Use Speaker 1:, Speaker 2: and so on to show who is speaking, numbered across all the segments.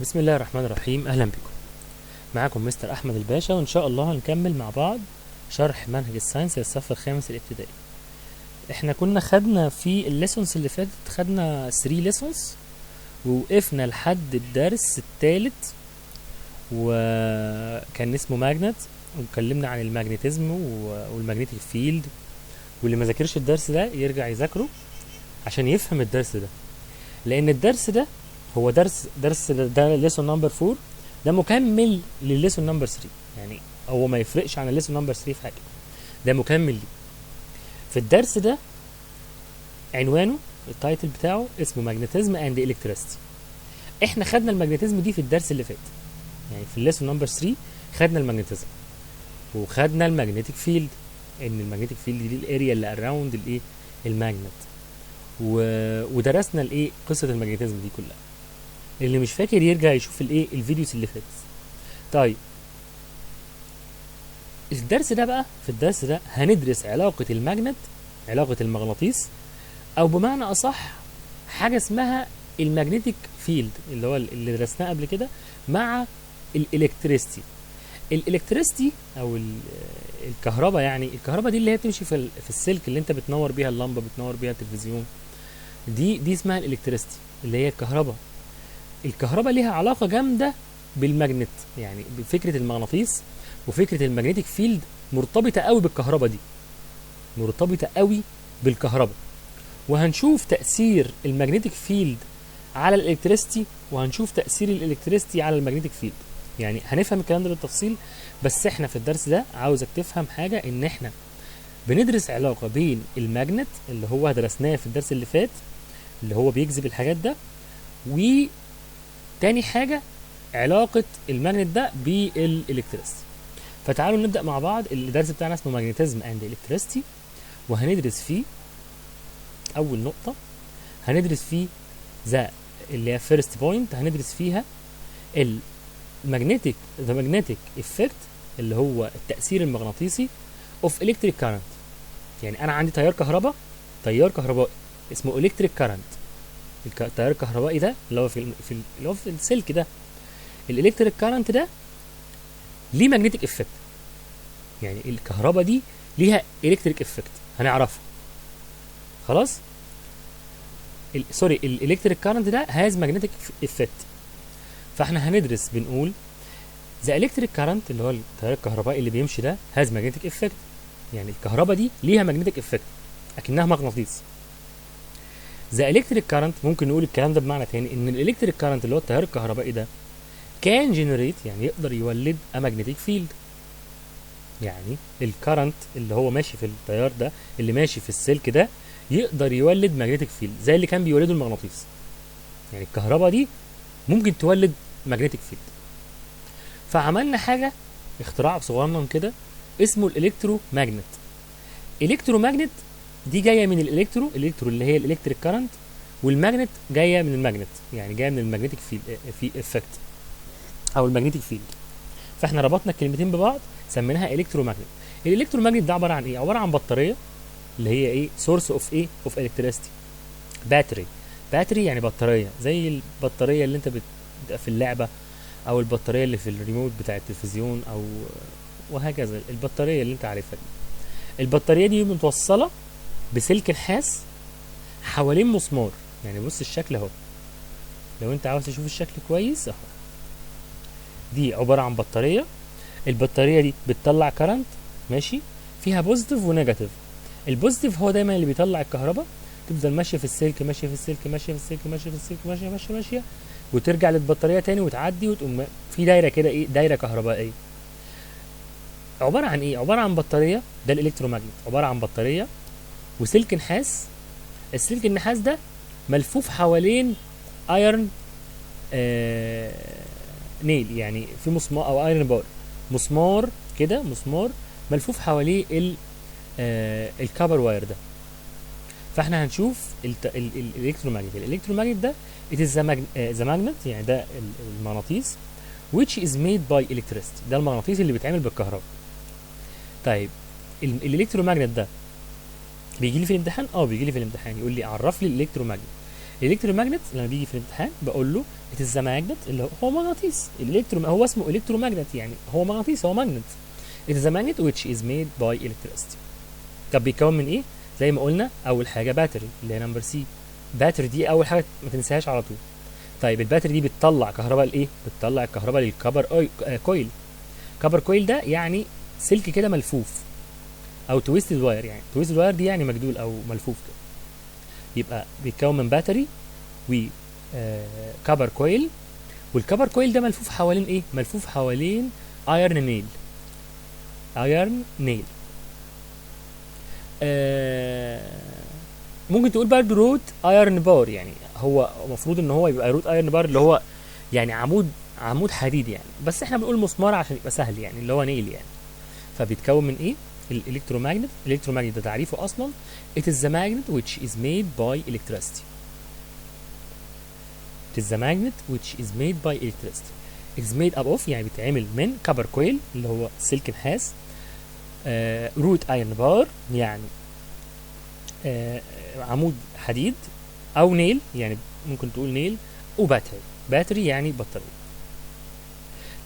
Speaker 1: بسم الله الرحمن الرحيم. اهلا بكم، معاكم مستر احمد الباشا، وان شاء الله هنكمل مع بعض شرح منهج ال science للصف الخامس الابتدائي. احنا كنا خدنا في ال lessons اللي فاتت، خدنا 3 lessons ووقفنا لحد الدرس الثالث وكان اسمه magnet، واتكلمنا عن ال magnetism وال magnetic field. واللي ما ذاكرش الدرس ده يرجع يذاكره عشان يفهم الدرس ده، لان الدرس ده هو درس ده lesson number 4، ده مكمل للل lesson number 3. يعني هو ما يفرقش عن ال lesson number 3 في حاجه، ده مكمل ليه. في الدرس ده عنوانه، ال title بتاعه اسمه magnetism and electricity. احنا خدنا ال magnetism دي في الدرس اللي فات، يعني في ال lesson number 3 خدنا ال magnetism وخدنا ال magnetic field، ان ال magnetic field دي ال area اللي around الايه ال magnet، ودرسنا الايه قصة ال magnetism دي كلها. اللي مش فاكر يرجع يشوف الايه ال videos اللي فاتت. طيب الدرس ده بقى، في الدرس ده هندرس علاقة ال magnet، علاقة المغناطيس، او بمعنى اصح حاجة اسمها ال magnetic field اللي هو اللي درسناه قبل كده مع ال electricity. ال electricity او الكهرباء، يعني الكهرباء دي اللي هي بتمشي في السلك اللي انت بتنور بيها اللمبة، بتنور بيها التلفزيون، دي اسمها ال electricity اللي هي الكهرباء. الكهرباء ليها علاقة جامدة بال magnet، يعني بفكره المغناطيس وفكره ال magnetic field مرتبطة قوي بالكهرباء، دي مرتبطة قوي بالكهرباء. وهنشوف تاثير ال magnetic field على ال electricity، وهنشوف تاثير ال electricity على ال magnetic field. يعني هنفهم الكلام ده بالتفصيل، بس احنا في الدرس ده عاوزك تفهم حاجة، ان احنا بندرس علاقة بين ال magnet اللي هو درسناه في الدرس اللي فات اللي هو بيجذب الحاجات ده، وتاني حاجة علاقة ال magnet ده بال electricity. فتعالوا نبدا مع بعض. الدرس بتاعنا اسمه magnetism and electricity، وهندرس فيه اول نقطة هندرس فيه the اللي هي first point، هندرس فيها ال magnetic the magnetic effect اللي هو التاثير المغناطيسي of electric current. يعني انا عندي تيار كهرباء، تيار كهربائي اسمه electric current. التيار الكهربائي ده اللي هو اللي هو في السلك ده، ال electric current ده ليه magnetic effect، يعني الكهرباء دي ليها electric effect هنعرفها. خلاص، sorry، ال electric current ده has magnetic effect. فاحنا هندرس، بنقول the electric current اللي هو التيار الكهربائي اللي بيمشي ده has magnetic effect، يعني الكهرباء دي ليها magnetic effect اكنها مغناطيس. the electric current، ممكن نقول الكلام ده بمعنى تاني، ان ال electric current اللي هو التيار الكهربائي ده can generate، يعني يقدر يولد a magnetic field. يعني ال current اللي هو ماشي في التيار ده، اللي ماشي في السلك ده، يقدر يولد magnetic field زي اللي كان بيولده المغناطيس. يعني الكهرباء دي ممكن تولد magnetic field. فعملنا حاجة، اختراع صغنن كده اسمه ال electromagnet. electromagnet دي جاية من ال electro، ال electro اللي هي ال electric current، وال magnet جاية من ال magnet، يعني جاية من ال magnetic field في effect او ال magnetic field. فاحنا ربطنا الكلمتين ببعض سميناها electromagnet. ال electromagnet ده عبارة عن ايه؟ عبارة عن بطارية اللي هي ايه؟ source of ايه؟ of electricity. battery، battery يعني بطارية، زي البطارية اللي انت بتبقى في اللعبة، او البطارية اللي في الريموت بتاع التلفزيون، او وهكذا، البطارية اللي انت عارفها دي. البطارية دي متوصله بسلك نحاس حوالين مسمار. يعني بص الشكل اهو، لو انت عاوز تشوف الشكل كويس اهو، دي عبارة عن بطارية. البطارية دي بتطلع current ماشي، فيها positive و negative. ال positive هو دايما اللي بيطلع الكهرباء، تفضل ماشية في السلك، ماشية في السلك، ماشية في السلك، ماشية في السلك، ماشية ماشية ماشية، وترجع للبطاريه تاني وتعدي وتقوم في دايرة كده، ايه؟ دايرة كهربائية. عبارة عن ايه؟ عبارة عن بطارية، ده ال electromagnet عبارة عن بطارية وسلك نحاس. السلك النحاس ده ملفوف حوالين iron nail، يعني في مسمار او iron bar، مسمار كده، مسمار ملفوف حواليه ال ال copper wire ده. فاحنا هنشوف ال electromagnet. ال electromagnet ده it is the magnet، يعني ده المغناطيس which is made by electricity، ده المغناطيس اللي بيتعمل بالكهرباء. طيب ال electromagnet ده بيجي لي في الامتحان؟ بيجي لي في الامتحان يقول لي عرف لي ال electromagnet. ال electromagnet لما بيجي في الامتحان بقول له it is magnet، اللي هو مغناطيس. ال electro هو اسمه electromagnet، يعني هو مغناطيس، هو magnet. it is magnet which is made by electricity. طب بيتكون من ايه؟ زي ما قلنا اول حاجة battery اللي هي number C. battery دي اول حاجة ما تنساهاش على طول. طيب ال battery دي بتطلع كهرباء لايه؟ بتطلع الكهرباء لل copper coil. copper coil ده يعني سلك كده ملفوف او twisted wire، يعني twisted wire دي يعني مجدول او ملفوف كده. يبقى بيتكون من battery و copper coil، وال copper coil ده ملفوف حوالين ايه؟ ملفوف حوالين iron nail. iron nail ممكن تقول برضه wrought iron bar، يعني هو المفروض ان هو يبقى wrought iron bar اللي هو يعني عمود حديد يعني، بس احنا بنقول مسمار عشان يبقى سهل يعني، اللي هو nail يعني. فبيتكون من ايه؟ ال electromagnet. ال electromagnet ده تعريفه اصلا it is the magnet which is made by electricity. it is the magnet which is made by electricity. it is made up of يعني بيتعمل من copper coil اللي هو سلك نحاس، wrought iron bar يعني عمود حديد، او nail يعني ممكن تقول nail، و battery. battery يعني بطارية.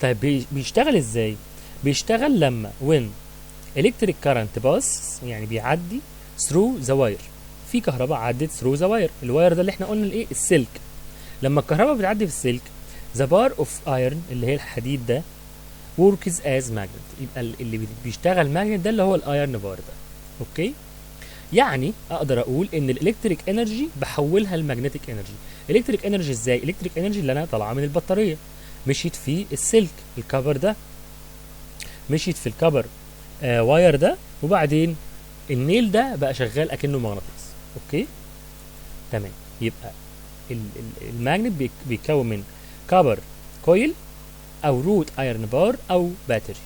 Speaker 1: طيب بيشتغل ازاي؟ بيشتغل لما when electric current pass يعني بيعدي through the wire. في كهرباء عدت through the wire. ال wire ده اللي احنا قلنا الايه؟ السلك. لما الكهرباء بتعدي في السلك the bar of iron اللي هي الحديد ده works as magnet. يبقى اللي بيشتغل magnet ده اللي هو ال iron bar ده. okay، يعني اقدر اقول ان ال electric energy بحولها ل magnetic energy. electric energy ازاي؟ electric energy اللي انا طالعه من البطارية مشيت في السلك ال copper ده، مشيت في ال copper wire ده، وبعدين ال nail ده بقى شغال اكنه مغناطيس. okay تمام. يبقى ال magnet بيتكون من copper coil او wrought iron bar او battery،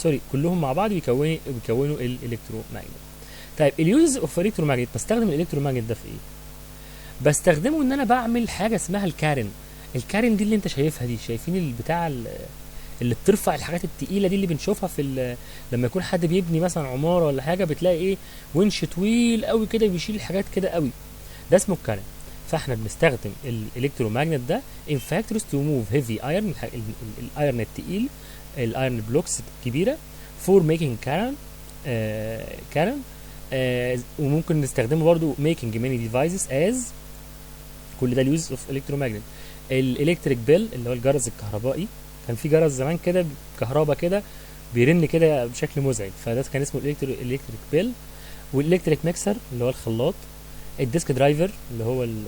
Speaker 1: sorry كلهم مع بعض بيكونوا ال electromagnet. طيب ال uses of electromagnet، بستخدم ال electromagnet ده في ايه؟ بستخدمه ان انا بعمل حاجة اسمها ال crane. ال crane دي اللي انت شايفها دي، شايفين البتاع اللي بترفع الحاجات التقيله دي اللي بنشوفها في لما يكون حد بيبني مثلا عمارة ولا حاجة، بتلاقي ايه؟ ونش طويل قوي كده بيشيل الحاجات كده قوي، ده اسمه ال crane. فاحنا بنستخدم ال electromagnet ده in factories to move heavy iron، ال iron التقيل، ال iron blocks الكبيرة، for making crane crane وممكن نستخدمه برضو making many devices as، كل ده ال use of electromagnet. ال electric bell اللي هو الجرس الكهربائي، كان في جرس زمان كده كهرباء كده بيرن كده بشكل مزعج، فده كان اسمه ال electric bell. وال electric mixer اللي هو الخلاط، ال disk driver اللي هو ال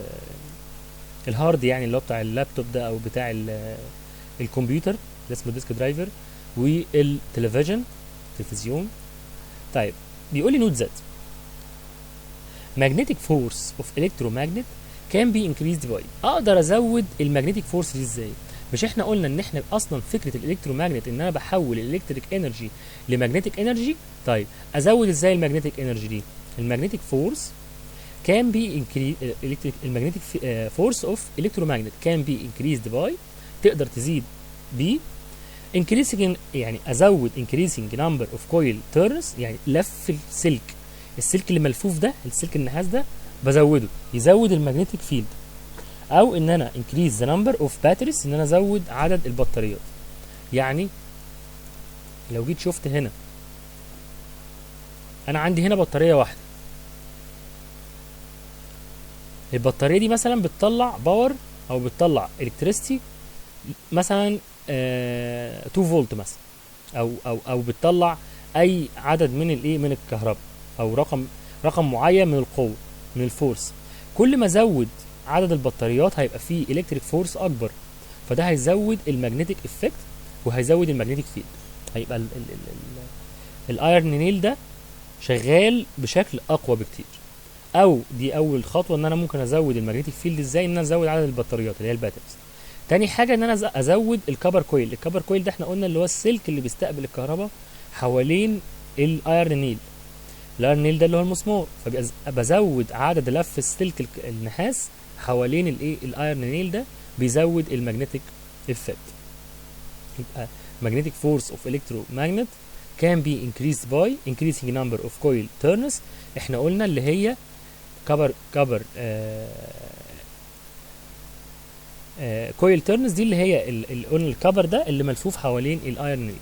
Speaker 1: hard يعني اللي هو بتاع اللابتوب ده او بتاع الكمبيوتر اللي اسمه disk driver، والتلفزيون تلفزيون. طيب بيقول لي note that magnetic force of electromagnet can be increased by، اقدر ازود ال magnetic force دي ازاي؟ مش احنا قلنا ان احنا اصلا فكرة ال electromagnet ان انا بحول ال electric energy ل magnetic energy؟ طيب ازود ازاي ال magnetic energy دي؟ ال magnetic force can be increased، electric ال magnetic force of electromagnet can be increased by، تقدر تزيد ب increasing، يعني ازود increasing number of coil turns، يعني لف السلك، السلك اللي ملفوف ده، السلك النحاس ده بزوده، يزود ال magnetic field. او ان انا increase the number of batteries، ان انا ازود عدد البطاريات. يعني لو جيت شفت هنا انا عندي هنا بطارية واحدة، البطارية دي مثلا بتطلع power او بتطلع electricity مثلا 2 فولت مثلا، او بتطلع اي عدد من الايه، من الكهرباء، او رقم معين من القوة من ال force. كل ما ازود عدد البطاريات هيبقى فيه electric force اكبر، فده هيزود ال magnetic effect وهيزود ال magnetic field. هيبقى ال iron nail ده شغال بشكل اقوى بكتير. او دي اول خطوة ان انا ممكن ازود ال magnetic field ازاي، ان انا ازود عدد البطاريات اللي هي ال batteries. تاني حاجة ان انا ازود ال copper coil. ال copper coil ده احنا قلنا اللي هو السلك اللي بيستقبل الكهرباء حوالين ال iron nail. ال iron nail ده اللي هو المسمار، فبزود عدد لف السلك النحاس حوالين الايه، ال iron nail ده، بيزود ال magnetic effect. يبقى magnetic force of electromagnet can be increased by increasing number of coil turns. احنا قلنا اللي هي copper coil turns، دي اللي هي قلنا ال copper ده اللي ملفوف حوالين ال iron دي،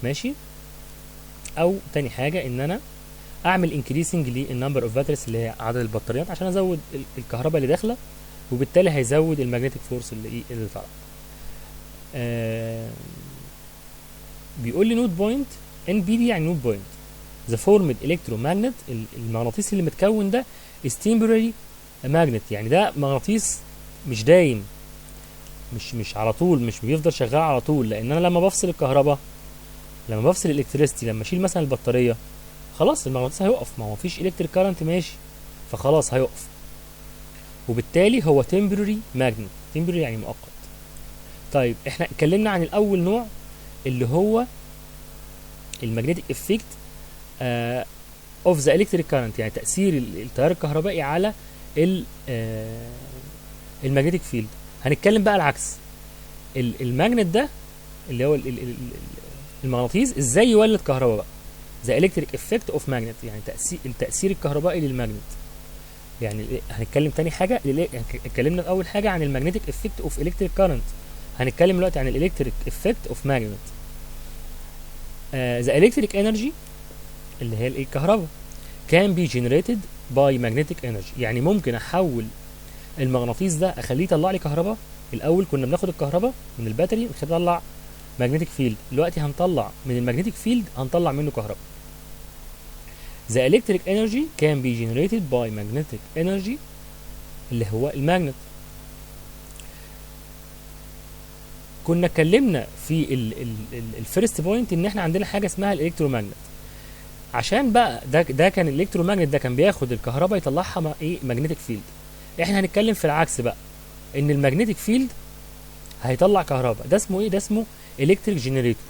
Speaker 1: ماشي. او تاني حاجة ان انا اعمل increasing لل number of batteries اللي هي عدد البطاريات عشان ازود الكهرباء اللي داخله، وبالتالي هيزود ال magnetic force اللي ايه اللي طالع. بيقول لي note point NP دي يعني note point the formed electromagnet، المغناطيس اللي متكون ده is temporary magnet، يعني ده مغناطيس مش دايم، مش على طول، مش بيفضل شغال على طول، لان انا لما بفصل الكهرباء، لما بفصل ال electricity، لما اشيل مثلا البطارية خلاص المغناطيس هيقف، ما هو مفيش electric current ماشي، فخلاص هيقف، وبالتالي هو temporary magnet. temporary يعني مؤقت. طيب احنا اتكلمنا عن الاول نوع اللي هو ال magnetic effect of the electric current، يعني تاثير التيار الكهربائي على ال magnetic field. هنتكلم بقى العكس، ال magnet ده اللي هو المغناطيس ازاي يولد كهرباء بقى، the electric effect of magnet، يعني التاثير الكهربائي لل magnet. يعني هنتكلم تاني حاجة، اتكلمنا في اول حاجة عن ال magnetic effect of electric current، هنتكلم دلوقتي عن ال electric effect of magnet. the electric energy اللي هي الكهرباء can be generated by magnetic energy، يعني ممكن احول المغناطيس ده اخليه يطلع لي كهرباء. الاول كنا بناخد الكهرباء من ال battery نطلع magnetic field، دلوقتي هنطلع من ال magnetic field هنطلع منه كهرباء. The electric energy can be generated by magnetic energy اللي هو ال magnet. كنا اتكلمنا في ال first point ان احنا عندنا حاجة اسمها ال electromagnet. عشان بقى ده كان ال electromagnet ده كان بياخد الكهرباء يطلعها مع ايه magnetic field. احنا هنتكلم في العكس بقى، ان ال magnetic field هيطلع كهرباء. ده اسمه ايه؟ ده اسمه electric generator.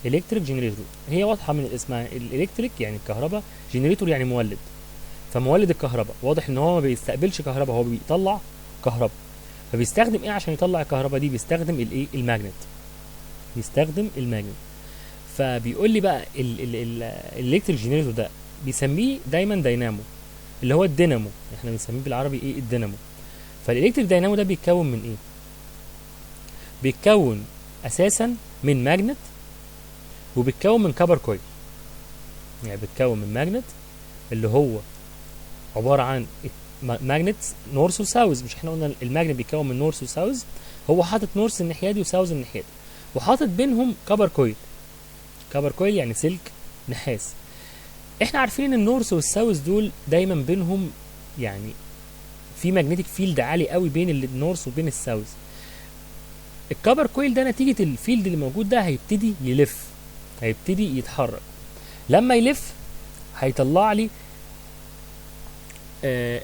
Speaker 1: electric generator هي واضحة من اسمها، ال electric يعني الكهرباء، generator يعني مولد، فمولد الكهرباء واضح ان هو ما بيستقبلش كهرباء، هو بيطلع كهرباء. فبيستخدم ايه عشان يطلع الكهرباء دي؟ بيستخدم الايه؟ ال magnet. بيستخدم ال magnet. فبيقول لي بقى ال electric generator ده بيسميه دايما داينامو، اللي هو الدينامو، احنا بنسميه بالعربي ايه؟ الدينامو. فال electric dynamo ده بيتكون من ايه؟ بيتكون اساسا من magnet، وبيتكون من copper coil. يعني بيتكون من magnet اللي هو عبارة عن magnet north و south، مش احنا قلنا ال magnet بيتكون من north و south؟ هو حاطط north الناحية دي و south الناحية دي، وحاطط بينهم copper coil. copper coil يعني سلك نحاس. احنا عارفين ان ال north وال south دول دايما بينهم يعني في magnetic field عالي قوي بين ال north وبين ال south. ال copper coil ده نتيجة ال field اللي موجود ده هيبتدي يلف، هيبتدي يتحرك. لما يلف هيطلع لي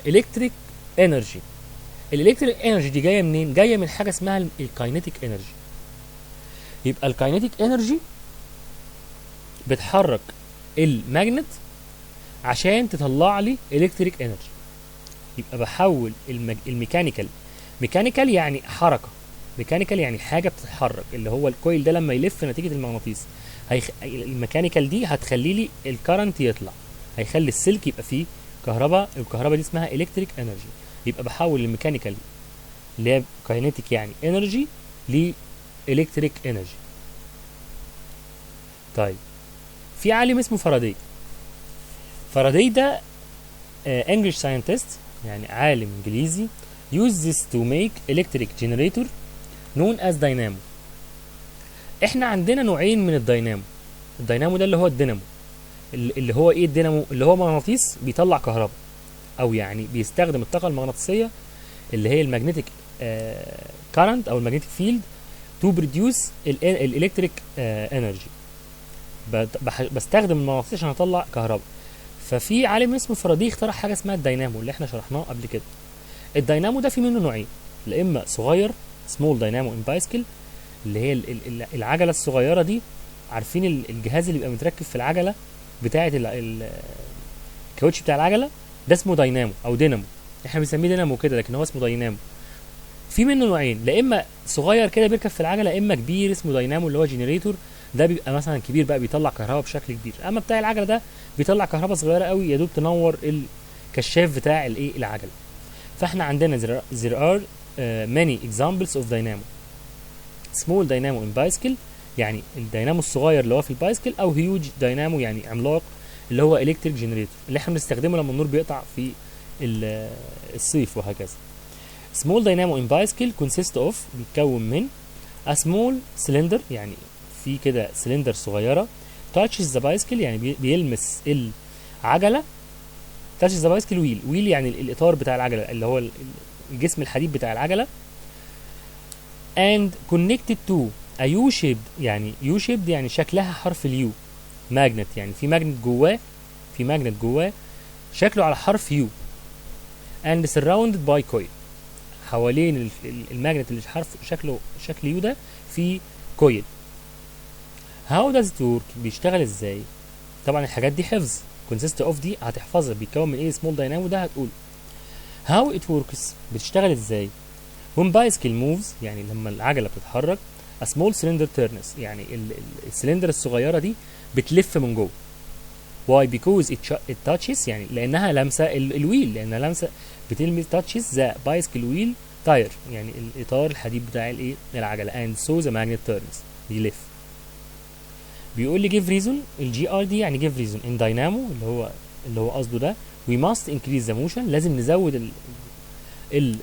Speaker 1: electric energy. ال electric energy دي جاية منين؟ جاية من حاجة اسمها ال kinetic energy. يبقى ال kinetic energy بتحرك ال magnet عشان تطلع لي electric energy. يبقى بحول ال mechanical، mechanical يعني حركة، mechanical يعني حاجة بتتحرك، اللي هو ال coil ده لما يلف نتيجة المغناطيس ال mechanical دي هتخلي لي ال current يطلع، هيخلي السلك يبقى فيه كهرباء، الكهرباء دي اسمها electric energy. يبقى بحول ال mechanical اللي هي kinetic يعني energy ل electric energy. طيب في عالم اسمه فاراداي. فاراداي ده English scientist، يعني عالم انجليزي، use this to make electric generator known as dynamo. احنا عندنا نوعين من الدينامو. الدينامو ده اللي هو الدينامو، اللي هو ايه الدينامو؟ اللي هو مغناطيس بيطلع كهرباء، او يعني بيستخدم الطاقة المغناطيسيه اللي هي ال magnetic current او ال magnetic field to produce ال electric energy. بستخدم المغناطيس عشان اطلع كهرباء. ففي عالم اسمه فاراداي اخترع حاجة اسمها الدينامو اللي احنا شرحناه قبل كده. الدينامو ده في منه نوعين، لا اما صغير small dynamo in bicycle اللي هي العجلة الصغيرة دي، عارفين الجهاز اللي بيبقى متركب في العجلة بتاعه الكاوتش بتاع العجلة ده، اسمه داينامو او دينامو، احنا بنسميه دينامو كده لكن هو اسمه داينامو. في منه نوعين، لا اما صغير كده بيركب في العجلة، اما كبير اسمه داينامو اللي هو generator، ده بيبقى مثلا كبير بقى بيطلع كهرباء بشكل كبير. اما بتاع العجلة ده بيطلع كهرباء صغيرة قوي يا دوب تنور الكشاف بتاع الايه العجله. فاحنا عندنا there are many examples of dynamo. small dynamo in bicycle يعني الدينامو الصغير اللي هو في ال bicycle، او huge dynamo يعني عملاق اللي هو electric generator اللي احنا بنستخدمه لما النور بيقطع في الصيف وهكذا. small dynamo in bicycle consist of بيتكون من a small cylinder، يعني في كده سلندر صغيرة touches the bicycle يعني بيلمس العجلة، touches the bicycle wheel، wheel يعني الاطار بتاع العجلة اللي هو الجسم الحديد بتاع العجلة، and connected to a U shaped يعني U shaped يعني شكلها حرف ال U، magnet يعني في magnet جواه، في magnet جواه شكله على حرف U، and surrounded by coil، حوالين ال magnet اللي حرف شكله شكل U ده في coil. How does it work؟ بيشتغل ازاي؟ طبعا الحاجات دي حفظ، consist of دي هتحفظها، بيتكون من ايه small dynamo ده هتقول. How it works بتشتغل ازاي؟ When bicycle moves يعني لما العجلة بتتحرك a small cylinder turns يعني السلندر الصغيرة دي بتلف من جوه. Why؟ Because it touches يعني لأنها لامسة ال wheel، لأنها لامسة بتلمس touches the bicycle wheel tire يعني الإطار الحديد بتاع الإيه العجلة، and so the magnet turns بيلف. بيقول لي give reason، ال GR دي يعني give reason in dynamo اللي هو قصده ده we must increase the motion، لازم نزود ال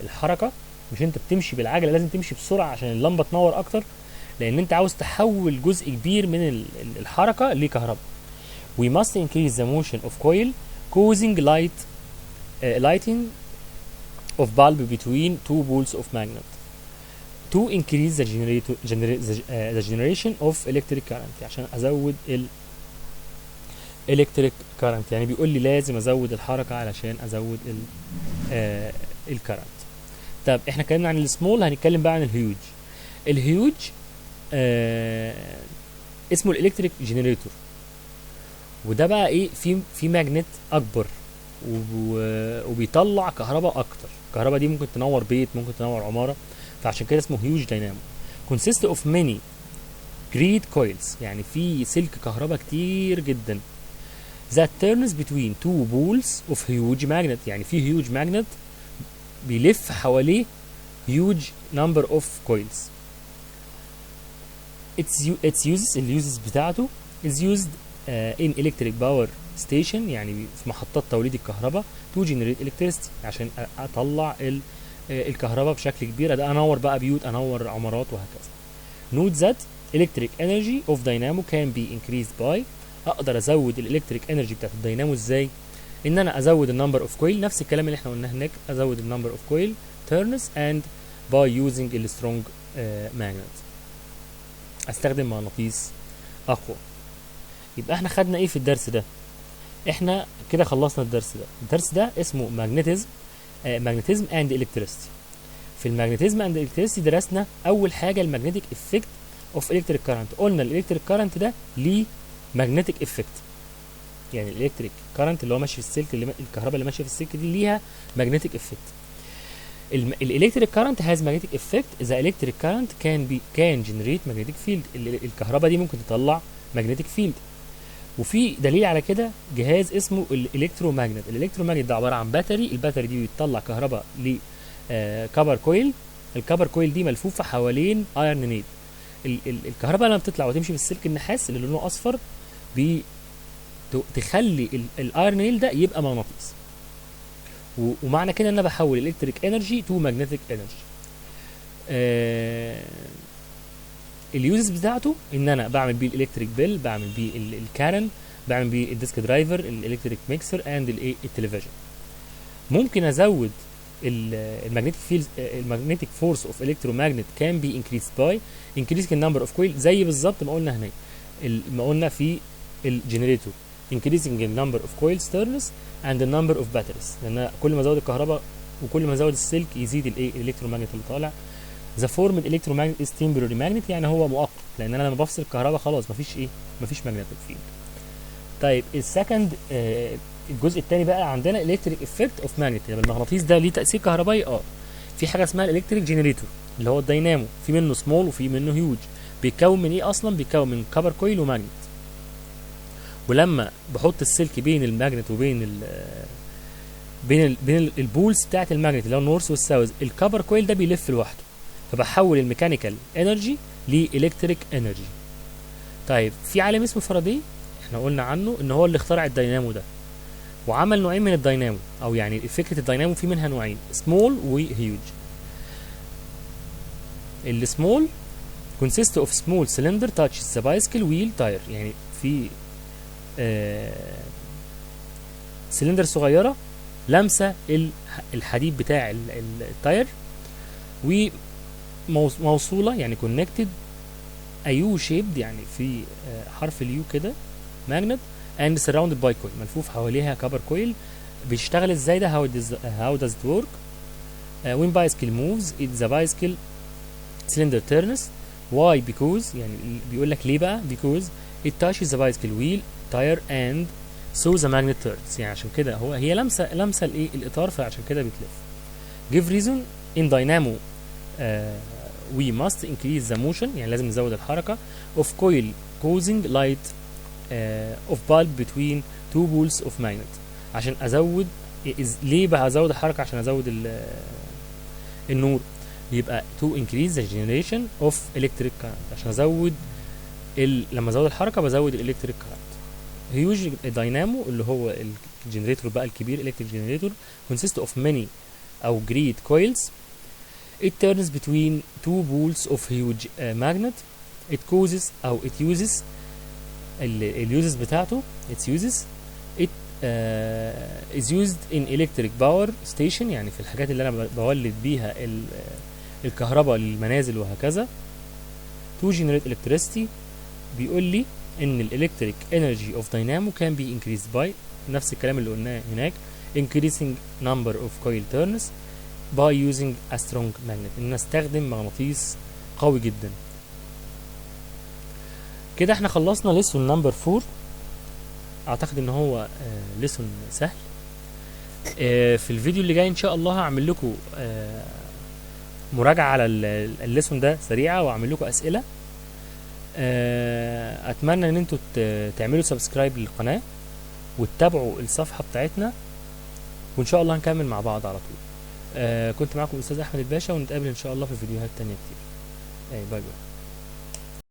Speaker 1: الحركة. مش انت بتمشي بالعجله لازم تمشي بسرعة عشان اللمبة تنور اكتر، لان انت عاوز تحول جزء كبير من الحركة لكهرباء. We must increase the motion of coil causing lighting of bulb between two poles of magnet to increase the generation of electric current عشان ازود ال electric current. يعني بيقول لي لازم ازود الحركة علشان ازود ال current. طب احنا اتكلمنا عن السمول، هنتكلم بقى عن ال huge. ال huge اسمه ال electric generator، وده بقى ايه في magnet اكبر وبيطلع كهرباء اكتر. الكهرباء دي ممكن تنور بيت، ممكن تنور عمارة، فعشان كده اسمه huge dynamo. consist of many great coils يعني في سلك كهرباء كتير جدا that turns between two poles of huge magnet يعني في huge magnet بيلف حواليه huge number of coils. Its uses ال uses بتاعته is used in electric power station يعني في محطات توليد الكهرباء to generate electricity عشان اطلع الكهرباء بشكل كبير، ده انور بقى بيوت، انور عمارات وهكذا. Note that electric energy of dynamo can be increased by، اقدر ازود ال electric energy بتاعت الدينامو ازاي؟ ان انا ازود ال number of coil، نفس الكلام اللي احنا قلناه هناك، ازود ال number of coil turns and by using ال strong magnet، استخدم مغناطيس اقوى. يبقى احنا خدنا ايه في الدرس ده؟ احنا كده خلصنا الدرس ده. الدرس ده اسمه magnetism and electricity. في ال magnetism and electricity درسنا اول حاجة ال magnetic effect of electric current. قلنا ال electric current ده ليه magnetic effect، يعني ال electric current اللي هو ماشي في السلك، اللي الكهرباء اللي ماشية في السلك دي ليها magnetic effect. ال electric current has magnetic effect. The electric current can generate magnetic field. الكهرباء دي ممكن تطلع magnetic field، وفي دليل على كده جهاز اسمه ال electromagnet. ال electromagnet ده عبارة عن battery، ال battery دي بتطلع كهرباء ل copper coil، ال copper coil دي ملفوفه حوالين iron nail. الكهرباء لما بتطلع وتمشي في السلك النحاس اللي لونه اصفر تخلي ال iron nail ده يبقى مغناطيس، ومعنى كده ان انا بحول electric energy to magnetic energy. ال uses بتاعته ان انا بعمل بيه ال electric bell، بعمل بيه ال current، بعمل بيه ال disc driver، ال electric mixer and الايه التلفزيون. ممكن ازود ال magnetic field، ال magnetic force of electromagnet can be increased by increasing ال number of coil، زي بالظبط ما قلنا هناك، ما قلنا في ال generator increasing the number of coils turns and the number of batteries، لان كل ما ازود الكهرباء وكل ما ازود السلك يزيد الايه ال electromagnet اللي طالع. The formed electromagnet is temporary magnet، يعني هو مؤقت، لان انا لما بفصل الكهرباء خلاص مفيش ايه، مفيش magnetic field. طيب ال second الجزء الثاني بقى عندنا electric effect of magnet. يعني المغناطيس ده ليه تاثير كهربائي؟ في حاجة اسمها ال electric generator اللي هو الدينامو، في منه سمول وفي منه huge. بيتكون من ايه اصلا؟ بيتكون من copper coil و magnet، ولما بحط السلك بين ال magnet وبين بين ال poles بتاعت ال magnet اللي هو ال north وال south، ال copper coil ده بيلف لوحده، فبحول ال mechanical energy ل electric energy. طيب، في عالم اسمه فاراداي، احنا قلنا عنه ان هو اللي اخترع الدينامو ده، وعمل نوعين من الدينامو، او يعني فكرة الدينامو في منها نوعين، small و huge. ال small consist of small cylinder touches the bicycle wheel tire، يعني في سلندر صغيرة لامسه الحديد بتاع ال tire وموصوله، يعني connected a U shaped، يعني في حرف ال U كده، magnet and surrounded by coil، ملفوف حواليها copper coil. بيشتغل ازاي ده؟ how does it work؟ When bicycle moves it، the bicycle cylinder turns. why؟ because، يعني بيقول لك ليه بقى؟ because it touches the bicycle wheel tire and so the magnet turns، يعني عشان كده هو هي لامسه الايه؟ الاطار، فعشان كده بتلف. give reason: in dynamo we must increase the motion، يعني لازم نزود الحركة، of coil causing light of bulb between two poles of magnet. عشان ازود ليه بقى ازود الحركه؟ عشان ازود النور، يبقى to increase the generation of electric current، عشان ازود لما ازود الحركة بزود ال electric current. huge dynamo، اللي هو ال generator بقى الكبير، electric generator consists of many او great coils. it turns between two poles of huge magnet. it causes او it uses، ال uses بتاعته، its uses: it is used in electric power station، يعني في الحاجات اللي انا بولد بيها الكهرباء للمنازل وهكذا، to generate electricity. بيقول لي ان ال electric energy of dynamo can be increased by، نفس الكلام اللي قلناه هناك، increasing number of coil turns by using a strong magnet، ان استخدم مغناطيس قوي جدا. كده احنا خلصنا lesson number 4. اعتقد ان هو lesson سهل. في الفيديو اللي جاي ان شاء الله هعمل لكم مراجعه على ال lesson ده سريعه، واعمل لكم اسئله. اتمنى ان انتوا تعملوا subscribe للقناة وتتابعوا الصفحة بتاعتنا، وان شاء الله هنكمل مع بعض على طول. كنت معاكم استاذ احمد الباشا، ونتقابل ان شاء الله في فيديوهات تانية كتير. bye bye.